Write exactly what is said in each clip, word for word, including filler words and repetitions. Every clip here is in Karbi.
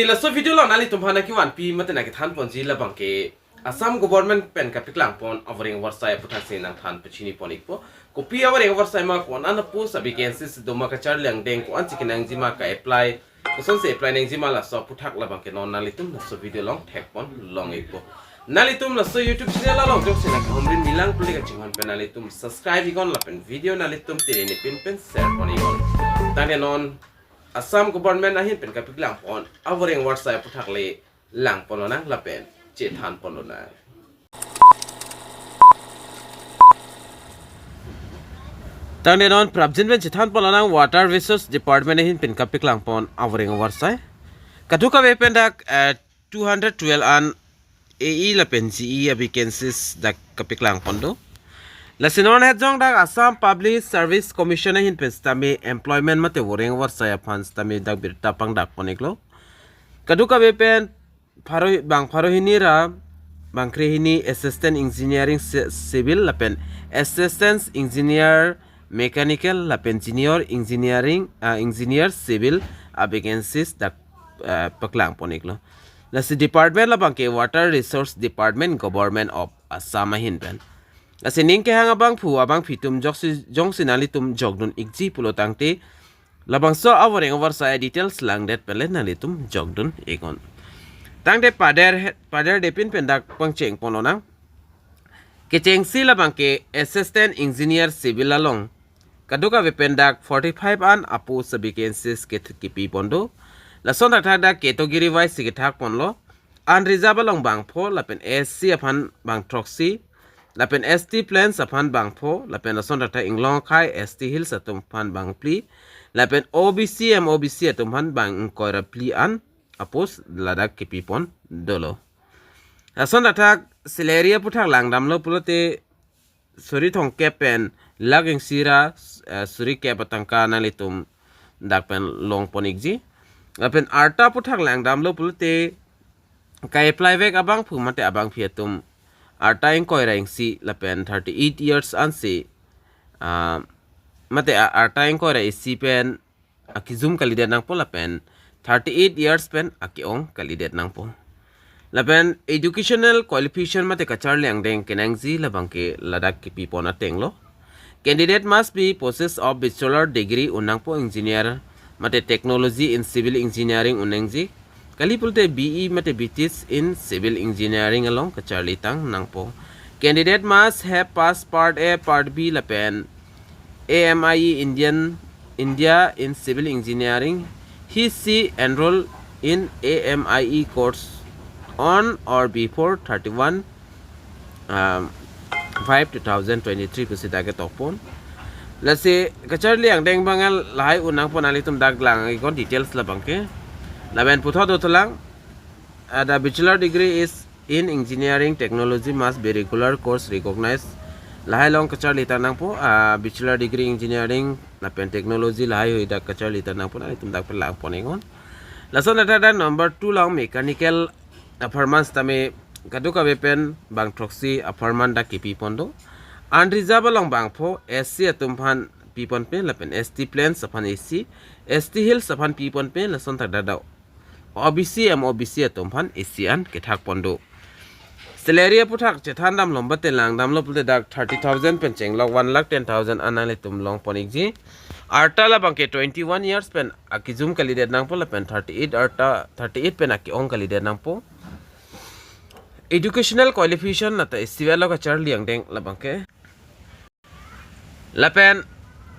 Laso video along nanglitum aphan nangkevanpi mate nangkethan ponji labang ke Assam government pen kapaklang pon avoreng avarsai aputhaksi nangthan pachini pon ikpo. Kopi avoreng avarsai ma, ko-an a-post a-vacancy si do ma, kacharli angdeng ko-an si kenangji ma, ka-apply kosonsi apply nangji ma, laso aputhak labang ke non nanglitum laso video along thek pon long ikpo. Nanglitum laso YouTube channel along jongsi nangkehumri milang pule kachinghon pen nanglitum subscribe iknon lapen video nanglitum tiri ni pin pen share pon iknon. Tangte non Assam government ahin pen kapaklang pon avoreng avarsai aputhak le lang pon lonang lapen chethan pon lonang. Tangte non prapjin pen chethan pon lonang, Water Resource Department ahin pen kapaklang pon avoreng avarsai. Kadokave pen dak, eh, two hundred twelve an A E lapen G E a-vacancies dak kapaklang pon do. Lasi non het jong dak Assam Public Service Commission ahin pen sitame employment mate avoreng avarsai aphan sitame dak birta pangdak pon iklo. Kadokave pen pharo, bang pharo hini ra bang kre hini Assistant Engineering ci-, Civil lapen Assistant Engineer Mechanical lapen Junior Engineering, ah, Engineer Civil a-vacancies dak, ah, paklang pon iklo. Lasi department labang ke Water Resource Department, Government of Assam ahin pen. Lasi ning kehang abangphu abangphi atum jongsi, jongsi nanglitum jokdun ikji pulo tangte labangso avoreng avarsai details langdet pen le nanglitum jokdun iknon. Tangte pader het, paderde pin pen dak pangcheng pon lonang. Kechengsi labang ke Assistant Engineer Civil along kadokave pen dak forty-five an a-post a-vacancies ke, kipi pon do. Lason thakthak dak category wise si kethak ponlo. Unreserved along bang pho lapen S C aphan bang throksi, lapen S T Plains aphan bang pho, lapen lason thakthak inglong akhai S T Hills atum aphan bang phli, lapen O B C M O B C atum aphan bang ingkoi ra phli an a-post ladak kipi pon dolo. Lason thakthak salary aputhak langdamlo pulote suri thomkep pen lakh isi ra, eh, suri kep atangka nanglitum dak pen long pon ikji. Lapen arta aputhak langdamlo pulote ka-apply vek abangphu mate abangphi atum arta ingkoi ra isi lapen thirty-eight years ansi, ah, mate a-, arta ingkoi ra isi pen akijum kalidet nangpo lapen thirty-eight years pen ake-ong kalidet nangpo. Lapen educational qualification mate kacharli angdeng kenangji labang ke ladak kipi pon atenglo. Candidate must be possess of bachelor degree un nangpo engineer mate technology in civil engineering un nangji. Kali pulote B E mate B Tes in civil engineering along kacharli tang nangpo. Candidate must have passed Part A, Part B lapen A M I E Indian, India in civil engineering. He she enroll in A M I E course on or before thirty-one, um, five two thousand twenty-three pusi dak ketok pon. Lasi kacharli angdeng abang lahai un nangpo, nanglitum dak lang iknon details labang ke. Lapen puthot dothulang, uh, the bachelor degree is in engineering technology must be regular course recognized. Lahai along kacharli tang nangpo, ah, bachelor degree engineering lapen technology lahaihui dak kacharli tang nangpo, nanglitum dak pen lang pon iknon. Lason thakthak dak number two along mechanical apharman sitame kadokave pen bang throksi apharman dak kipi pon do. Unreserved along bang pho S C atum aphan pi pon pen lapen S T Plains aphan A C, S T Hills aphan pi pon pen lason thakthak dak O B C M O B C atum aphan A C an kethak pon do. Salary aputhak chethan damlo mate langdamlo pulote dak thirty thousand pen chenglok one lakh ten thousand an nanglitum long pon ikji. Arta labang ke twenty-one years pen akijum kalidet nangpo lapen thirty-eight arta, thirty-eight pen ake-ong kalidet nangpo. Educational qualification nata isi velo kacharli angdeng labang ke. Lapen,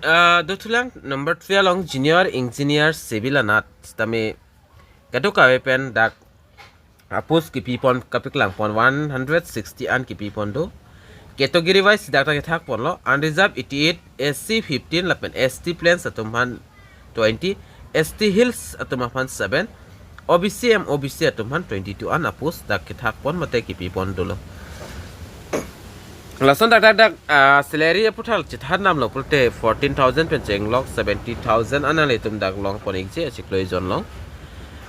ah, dothulang number three along junior engineer civil anat sitame kadokave pen dak a-post kipi pon kapaklang pon one hundred sixty an kipi pon do. Category wise dak ta kethak ponlo, unreserved eighty-eight, S C fifteen lapen S T Plains atum aphan twenty, S T Hills atum aphan seven, O B C M O B C atum aphan twenty-two an a-post dak kethak pon mate kipi pon dolo. Lason thakthak dak, ah, salary aputhak chethan damlo pulote fourteen thousand pen chenglok seventy thousand an nanglitum dak long pon ikji achiklo ejon along.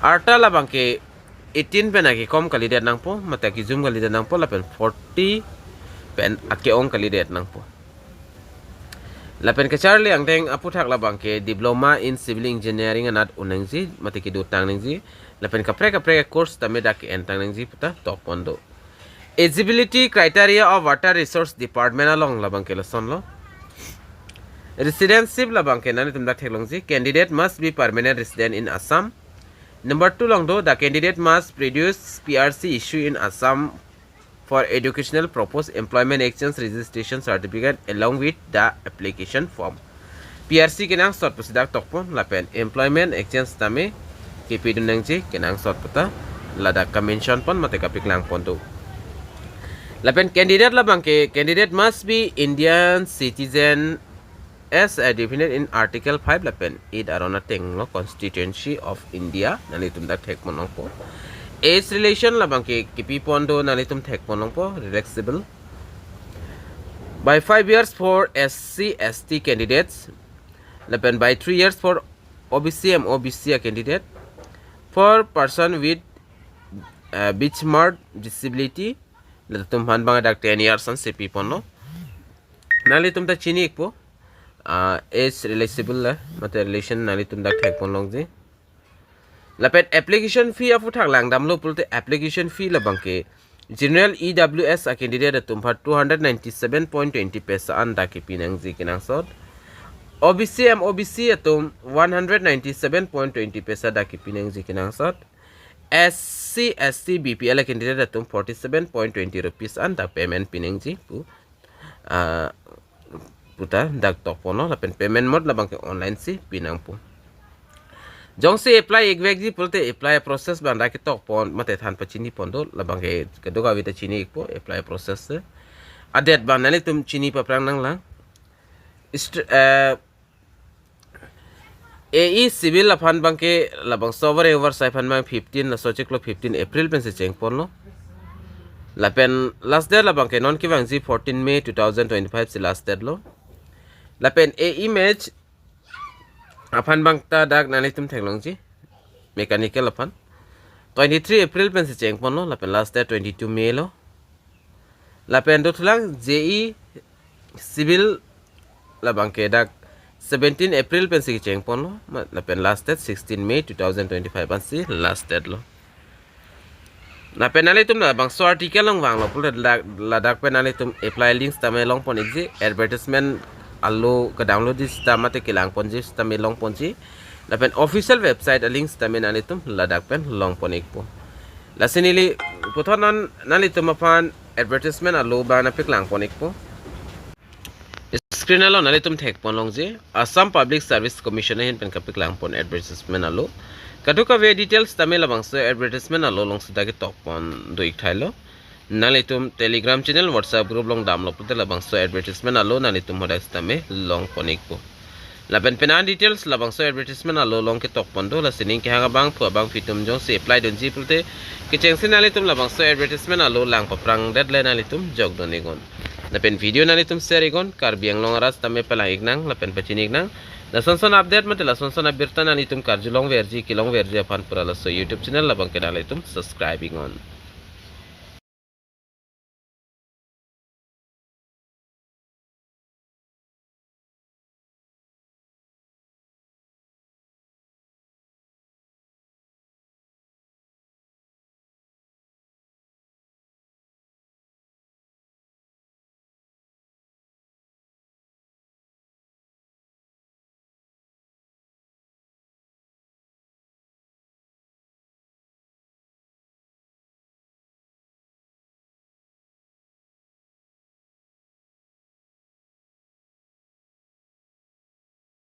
Arta labang ke eighteen pen akekom kalidet nangpo mate akijum kalidet nangpo lapen forty pen ake-ong kalidet nangpo. Lapen kacharli angdeng aputhak labang ke diploma in civil engineering anat un nangji mate kedotang nangji. Lapen kaprek kaprek course tame dak ke-en tang nangji puta tokpon do. Eligibility criteria of Water Resource Department along labang ke lasonlo. Residency labang ke nanglitum dak theklongji, candidate must be permanent resident in Assam. Number two along do, the candidate must produce P R C issue in Assam for educational purpose, employment exchange registration certificate along with the application form. P R C kenangsot pusi dak tokpon lapen employment exchange tame kepidun nangji kenangsot puta ladak ka-mention pon mate kapaklang pon do. Lapen candidate labang ke, candidate must be Indian citizen as a defined in Article five lapen eight aron atenglo, Constitution of India, nanglitum dak thekpon longpo. Age relation labang ke kipi pon do, nanglitum thekpon longpo, relaxable. By five years for S C, S T candidates, lapen by three years for O B C, M O B C a candidate, for person with uh, benchmark disability, latum aphan bang dak ten years ansi pi ponlo. Nanglitum ta chini ikpo, ah, age relaxable la, mate relation nanglitum dak thekpon longji. Lapen application fee aphuthak langdamlo pulote application fee labang ke general E W S a candidate atum aphan two hundred ninety-seven point twenty paisa an dak kipi nangji kenangsot. O B C, M O B C atum one hundred ninety-seven point twenty paisa dak kipi nangji kenangsot. S C, S T, B P L a candidate atum forty-seven point twenty rupees an dak payment pi nangji pu, ah, puta dak tokponlo, lapen payment mode labang ke online si pi nangpo. Jongsi apply ikvekji pulote apply process bang dak ketokpon mate than pachini pon do, labang ke kadokave ta chini ikpo apply process si. A-date bang nanglitum chini paphrang nanglang. Ist-, eh, A E civil aphan bang ke labangso over oversight aphan bang fifteen, laso chiklo fifteen April pensi chengponlo. Lapen last date labang ke non kevangji fourteen May two thousand twenty-five si last date lo. Lapen A E match aphan bang ta dak nanglitum theklongji, mechanical aphan twenty-three April pensi chengponlo, lapen last date twenty-two May lo. Lapen dothulang J E civil labang ke dak seventeen April pensi kechengponlo, ma-, lapen last date sixteen May two thousand twenty-five ansi last date lo. Lapen nanglitum labangso article along vanglo pulote ladak, ladak pen nanglitum apply links tame longpon ikji, advertisement alo ke-download ji sita mate kelangponji sitame longponji. Lapen official website a-links tame nanglitum ladak pen longpon ikpo. Lasi neli puthot non nanglitum aphan advertisement alo bang nangpaklangpon ikpo. Screen along nanglitum thekpon longji, Assam Public Service Commission ahin pen kapaklangpon advertisement alo. Kadokave details tame labangso advertisement alo along sita ketokpon do ikthailo. Nanglitum Telegram channel, WhatsApp group along damlo pulote labangso advertisement alo nanglitum hadak sitame longpon ikpo. Lapen penang details labangso advertisement alo along ketokpon do, lasi ning kehang abangphu abangphi atum jongsi apply dunji pulote kechengsi nanglitum labangso advertisement alo lang paphrangdet le nanglitum jokdun iknon. Lapen video nanglitum share iknon, Karbi Anglong arat tame palang iknang lapen pachini iknang. Lasonson update mate lasonson abirta nanglitum karjulongverji kelongverji aphan pura laso YouTube channel labang ke nanglitum subscribe iknon.